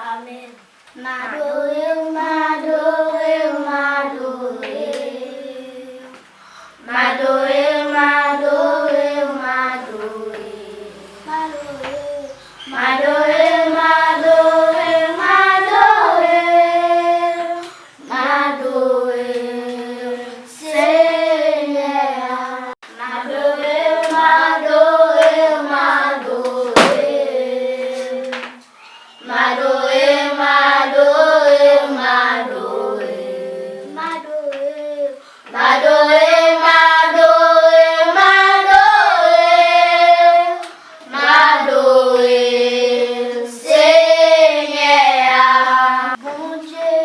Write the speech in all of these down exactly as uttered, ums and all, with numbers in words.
Amèn. M adore w, m adore w, m adore w. M adore w, m adore w, m adore w. M adore w, m adore w, m adore w. M adore w, Senyè a. M adore w, m adore w, m adore w. M adore, m adore, m adore. M adore, m adore, m adore, m adore Senyè a. Bondye,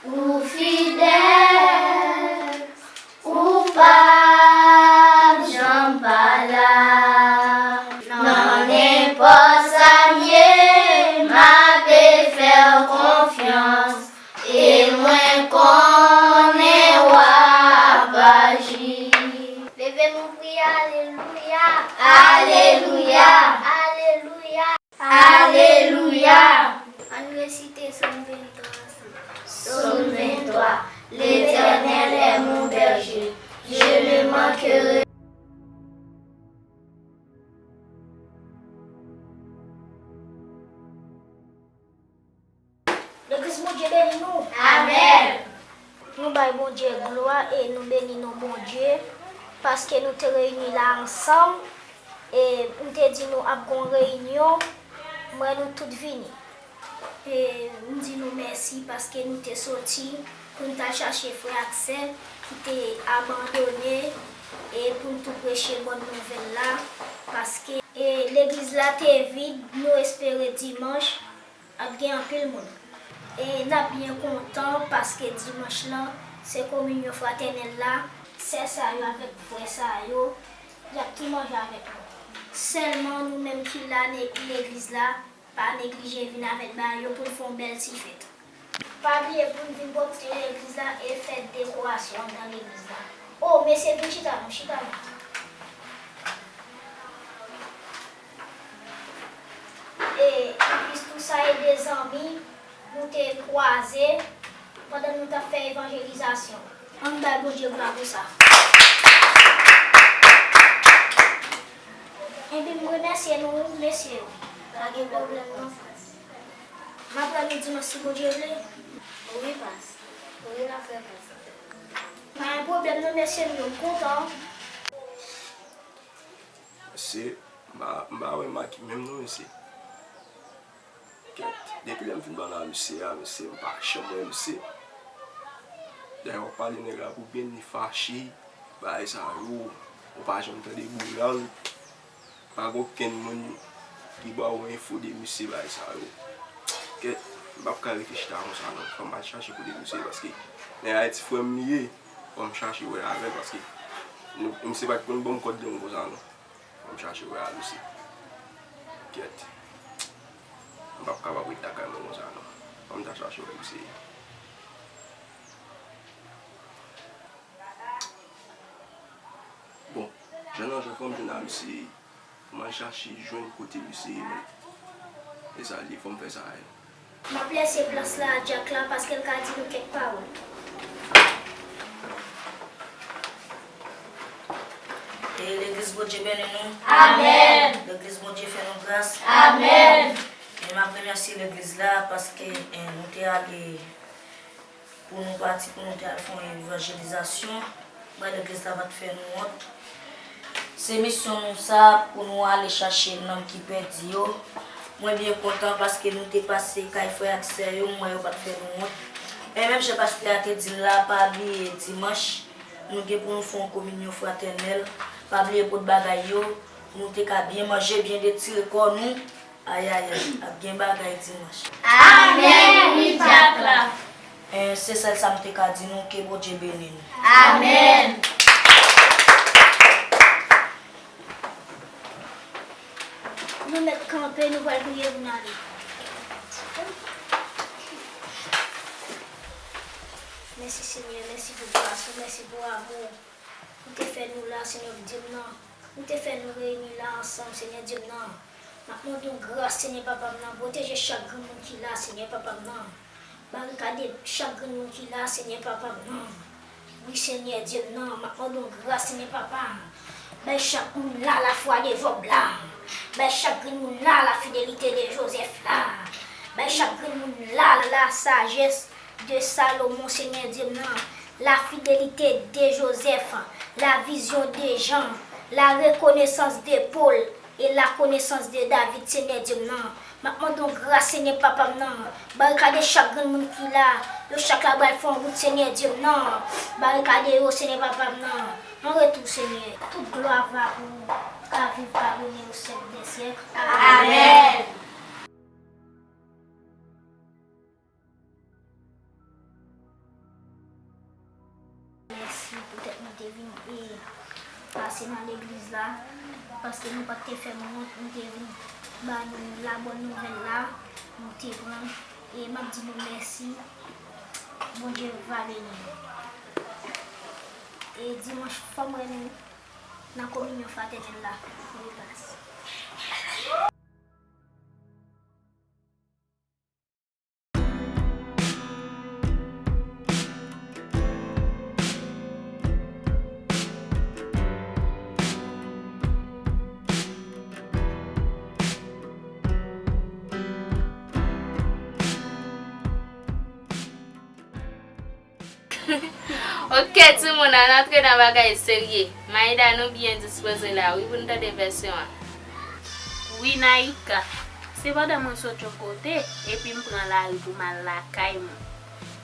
ou fidèl, ou p ap janm pa la. Nan nenpòt sa m ye, m ape fè w konfyans, e mwen konnen w ap aji. Leve nou priye, alelouya. Alelouya. Alelouya. Alelouya! Ann resite Sòm venntwa ansanm. Sòm venntwa. L'Éternel est mon berger, je ne manquerai. Legliz, Bondye beni nou. Amèn. Nou bay Bondye glwa e nou beni non Bondye paske nou te reyini la ansanm e m te di nou ap gon reyinyon, m wè nou tout vini. E m di nou mèsi paske nou te soti pou n t al chache frè ak sè ki te abandone e pou n tou preche bòn nouvèl la paske e legliz la te vid, nou espere dimanch ap gen anpil moun. E n ap byen kontan paske dimanch lan se kominyon fratènèl la. Sè sa yo avèk frè sa yo, y ap tou manje avèk nou. Sèlman nou menm ki la ne- legliz la, pa neglije vin avèk bagay yo pou n fè yon bèl ti fèt. Pa bliye pou n vin pwofite legliz la e fè dekorasyon anndan legliz la. O, mesye, vin chita non, chita non. E anplis tou sa e de zanmi nou te kwaze pandan nou t ap fè evanjelizasyon. Ann bay Bondye glwa pou sa. Enben, m remèsye nou, mesye yo. Pa gen pwoblèm non. M ap wè nou dimanch si Bondye vle. Wi, pas. Wi, n ap wè pas. Pa gen pwoblèm non, mesye m yo, m kontan. Mesye, m pa, m pa wè Maki menm non, mesye. Kèt, depi lè m fin pale a misye a, mesye, m pa janm wè misye. Dayè, w ap pale nèg la pou byen, li fache, bagay sa yo, ou pa janm tande bri nan l. Pa gen okenn moun ki ba w enfo de misye, bagay sa yo. Kèt, m p ap ka rete chita konsa non. Fò m al chache kote misye, paske nèg la e ti frè m li ye. Fò m chache wè avè l, paske nou, misye pa t konn ban m kòd dan m konsa non. Fò m chache wè a misye. Kèt. M p ap kapab ret lakay mwen konsa non. Fò m ta chache wè misye. Bon, jan nan jan fò m jwenn a misye, fò m al chache jwenn kote misye ye menm. E sa l ye, fò m fè sa a. M ap lese plas la a Dyak la paske l ka di nou kèk pawòl. E legliz Bondye beni nou. Amèn. Legliz Bondye fè nou gras. Amèn. E m ap remèsye legliz la paske, e, nou te ale pou nou pati, pou nou te al fè yon evanjelizasyon. Mwen, legliz la pa t fè nou wont. Se misyon nou sa, pou nou ale chache nanm ki pèdi yo. Mwen byen kontan paske nou te pase kay frè ak sè yo, m wè yo pa t fè nou wont. E menm jan pastè a te di n la, pa bliye dimanch, nou gen pou nou fè yon kominyon fratènèl. Pa bliye pot bagay yo, pou nou te ka byen manje, byen detire kò nou. Ayayay, ap gen bagay dimanch. Amèn, wi, Dyak la. E, se sèl sa m te ka di nou, ke Bondye beni nou. Amèn. Nou mèt kanpe, nou pral priye pou n ale. Mèsi, Senyè, mèsi pou gras ou, mèsi pou amou ou. Ou te fè nou la, Senyè, di m nan. Ou te fè nou reyini la ansanm, Senyè, di m nan. M ap mande w gras, Senyè Papa m nan, pwoteje chak grenn moun ki la, Senyè Papa m nan. Barikade chak grenn moun ki la, Senyè Papa m nan. Wi, Senyè Dye m nan, m ap mande w gras, Senyè Papa. Bay chak moun la lafwa de Jòb la. Bay chak grenn moun la lafidelite de Jozèf la. Bay chak grenn moun la lasajès de Salomon, Senyè Dye m nan, la fidelite de Jozèf, la vizyon de Jan, la rekonesans de Pòl e la konesans de David, Senyè Dye m nan. M ap mande w gras, Senyè Papa m nan. Barikade chak grenn moun ki la. Yo chak la pral fè yon wout, Senyè Dye m nan. Barikade yo, Senyè Papa m nan. An retou, Senyè, tout glwa va pou ou, ka viv, ka règne au siècle des siècles. Amèn. Mèsi poutèt nou te vin e pase nan legliz la, paske nou pa t te fè m wont, nou te vin ba nou la bòn nouvèl la, nou te pran, e m ap di nou mèsi, Bondye va beni nou. E dimanch, fò m wè nou nan kominyon fratènèl la, repas. Ok, timoun, ann antre nan bagay serye. Maïda, nou byen dispoze la, wi, pou n tande vèsyon an. Wi, Naïka. Se pandan mwen sot yon kote, epi m pran lari pou m al lakay mwen.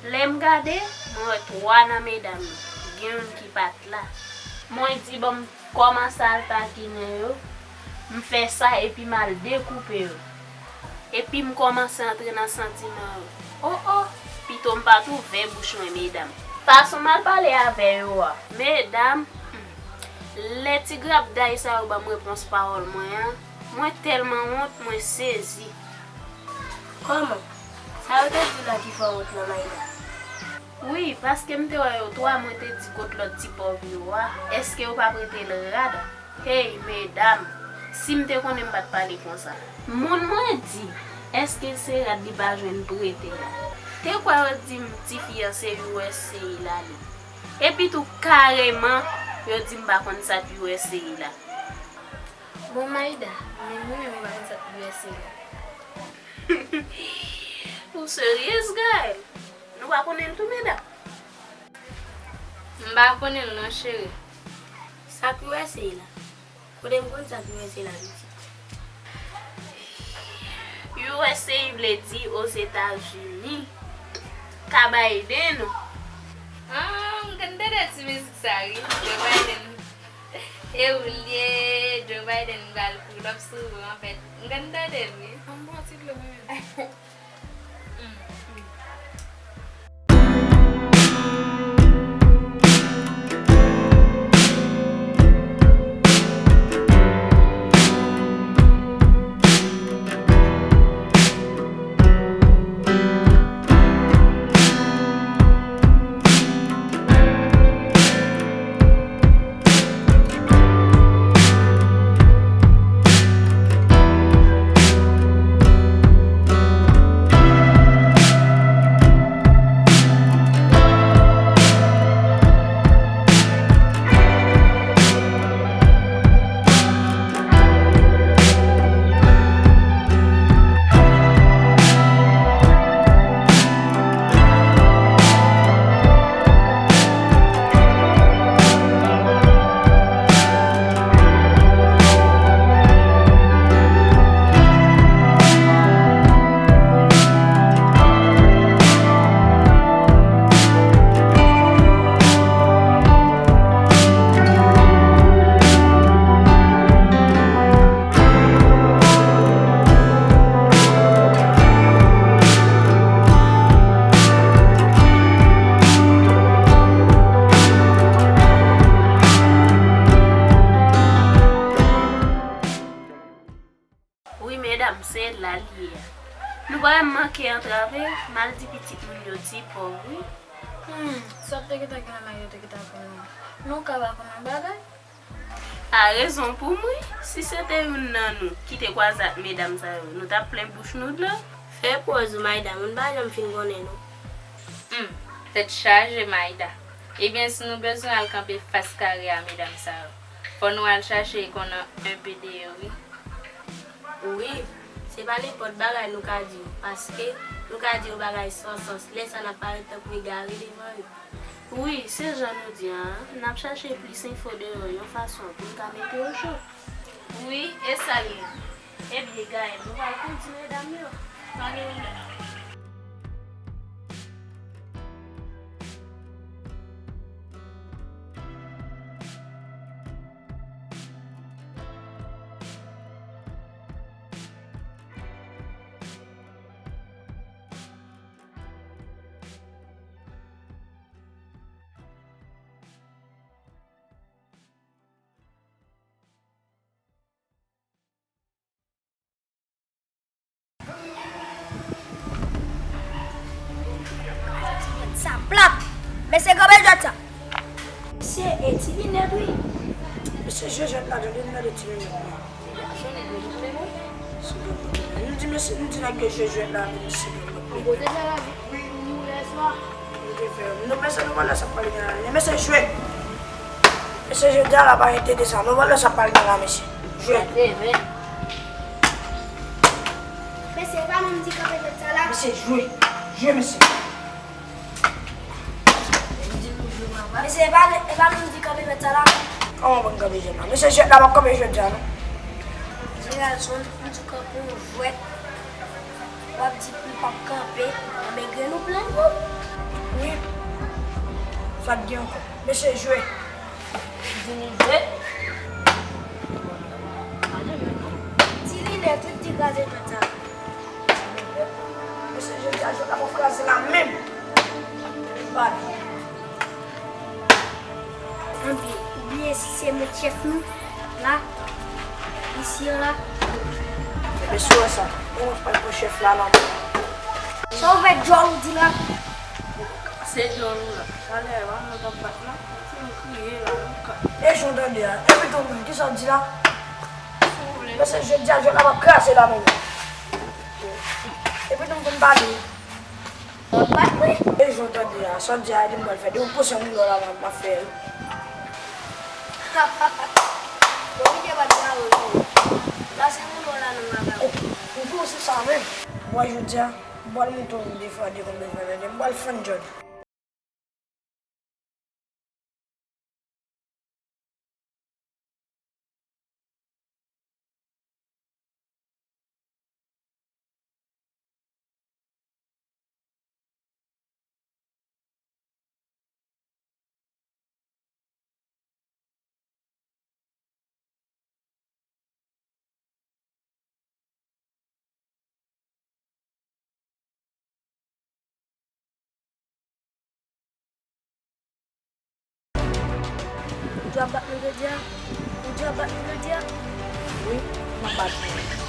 Lè m gade, mwen wè twa nan medam yo. Gen youn ki pa t la. Mwen di, "Bon, m kòmanse al takinen yo." M fè sa, epi m al dekoupe yo. Epi m kòmanse antre nan santiman yo. O, o, pito m pa t ouvè bouch mwen, medam. Fason m al pale avè yo a, medam, hmm, lè ti grapday sa yo ban m repons pawòl mwen an, mwen tèlman wont, mwen sezi. Kòman? Sa yo te di w la ki fè w wont lan, Maïda? Wi, paske m te wè yo twa, mwen te di, "Kot lòt ti pòv yo a? Èske yo p ap rete l rad?" Hey, medam! Si m te konnen, m pa t pale konsa. Moun mwen di, èske se rad li pa jwenn prete a? Te kwè yo di m tifi an se U S A la li. Epi tou, kareman, yo di m pa konn sa k U S A la. Bon, Maïda, menm mwen menm, mwen pa konn sa k U S A la. Ou seryez, Gaëlle? Nou pa konnen l tou, medam? M pa konnen l non, cheri. Sa k U S A la? Kote m konn sa k U S A la, pitit? U S A vle di Ozetazini. Ka Biden ou? Ah, m konn tande ti mizik sa, wi. Joe Biden. E ou l ye, Joe Biden pral pull up sou ou, anfèt. M konn tande l, wi. An bon ti dlo, mwen menm. Wi, medam, se la l ye a. Nou pa wè m manke antrave, m al di pitit moun yo ti pòv, wi. Hmm, sa w te gentan gen la, yo te gentan konn ou. Nou ka pa konn yon bagay? A rezon pou m wi. Si se te youn nan nou ki te kwaze ak medam sa yo, nou t ap plen bouch nou dlo. Fè pòz ou, Maïda, moun pa janm fin konnen nou. Hmm, tèt chaje, Maïda. Ebyen, si nou bezwen al kanpe fas kare a medam sa yo, fò nou al chache konn enpe de yo, wi. Wi, se pa nenpòt bagay nou ka di yo, paske nou ka di yo bagay san sans, lè sa n ap parèt tankou egare devan yo. Wi, se jan nou di a, n ap chache plis enfo de yo yon fason pou n ka mete yo cho. Wi, e sa l ye. Ebyen, Gaëlle, nou pral kondi medam yo. Pa gen pwoblèm. Sa plat! Mesye, kanpe jwèt sa! Se e ti linèt wi. Mesye, jwe jwèt la, tande m nan de ti linèt la. Nou di mesye, nou di nèg yo jwe jwèt la, mesye. Bon, te fè la, nou te fè. Nou, mesye, nou wè lè sa pral gen la. Mesye, jwe. Mesye, jodi a la pa gen tete sa. Nou wè lè sa pral gen la, mesye. Jwe. Mesye, e pa nou di kanpe jwèt sa la? Mesye, jwe. Jwe, mesye. Mesye, e pa, e pa nou di kanpe jwèt sa la? Kòman pou n kanpe jwèt la? Mesye, jwèt la p ap kanpe jodi a non. Jeneralson, m di kanpe yon jwèt. W ap di pou l p ap kanpe, anben grenn ou plen wi. Wi. Sa t gen ankò? Mesye, jwe. Di nou jwe. Ti linèt, tout ti kraze jwèt sa. Mesye, jodi a, jwèt la p ap kraze la menm. Bad. Anben, oubyen si se mwen chèf nou, la, isi an la. Mesye, wè sa. Mwen pa pran chèf la, la. Sa w fè djòl ou di la? Se djòl ou la. Talè, pa mwen k ap bat la. Se m kriye la, m ka. E jan w tande a. Epi tou, kisa w di la? Mesye, jodi a, jwèt la p ap kraze la menm. Epi tou, m konn pale. Bat mwen. E jan w tande a, sa w di a, li m pral fè. Depi w pouse moun la, m ap fè l. Bon, kite bat la, wi. Pase moun la nan vagabon. Ou pouse sa menm. Mwen, jodi a, m pral montre w de fwa de konn bezwen tande. M pral fann djòl. Ou di w ap bat mwen jodi a? Ou di w ap bat mwen jodi a? Wi, m ap bat ou.